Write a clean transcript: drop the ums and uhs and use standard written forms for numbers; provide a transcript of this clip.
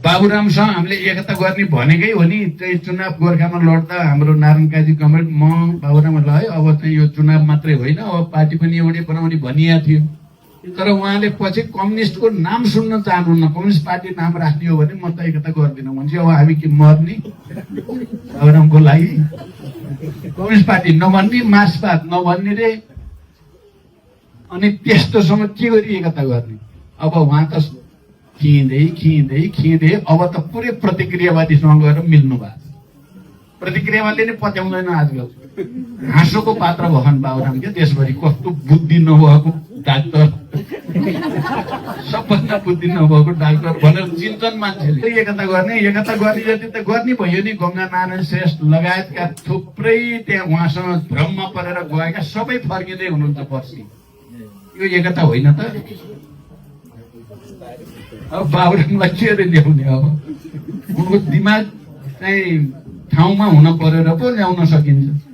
बाबुरामसँग हामीले एकता गर्ने भनेकै हो नि। चाहिँ चुनाव गोर्खामा लड्दा हाम्रो नारायण काजी कमरेड म बाबुरामलाई है अब चाहिँ यो चुनाव मात्रै होइन अब पार्टी पनि एउटै बनाउने भनिया थियो। तर उहाँले पछि कम्युनिस्टको नाम सुन्न चाहनुहुन्न। कम्युनिस्ट पार्टी नाम राख्ने हो भने म त एकता गर्दिनँ भन्छ। अब हामी के मर्ने बाबुरामको लागि? कम्युनिस्ट पार्टी नभन्ने, मार्क्सवाद नभन्ने रे। अनि त्यस्तोसँग के गरी एकता गर्ने? अब उहाँ त खिँदै अब त पुरै प्रतिक्रियावादीसँग गएर मिल्नु भएको। प्रतिक्रियावादीले नै पत्याउँदैन आजकल। हाँसोको पात्र भएन बाबुराम के देशभरि। कस्तो बुद्धि नभएको डाक्टर, सबभन्दा बुद्धि नभएको डाक्टर भनेर चिन्छन् मान्छेले। एकता गर्ने जति त गर्ने भयो नि। गंगा नारायण श्रेष्ठ लगायतका थुप्रै त्यहाँ उहाँसँग भ्रममा परेर गएका सबै फर्किँदै हुनुहुन्छ पर्सि। यो एकता होइन त? अब बाबुरामलाई के ल्याउने? अब उनको दिमाग चाहिँ ठाउँमा हुन परेर पो ल्याउन सकिन्छ।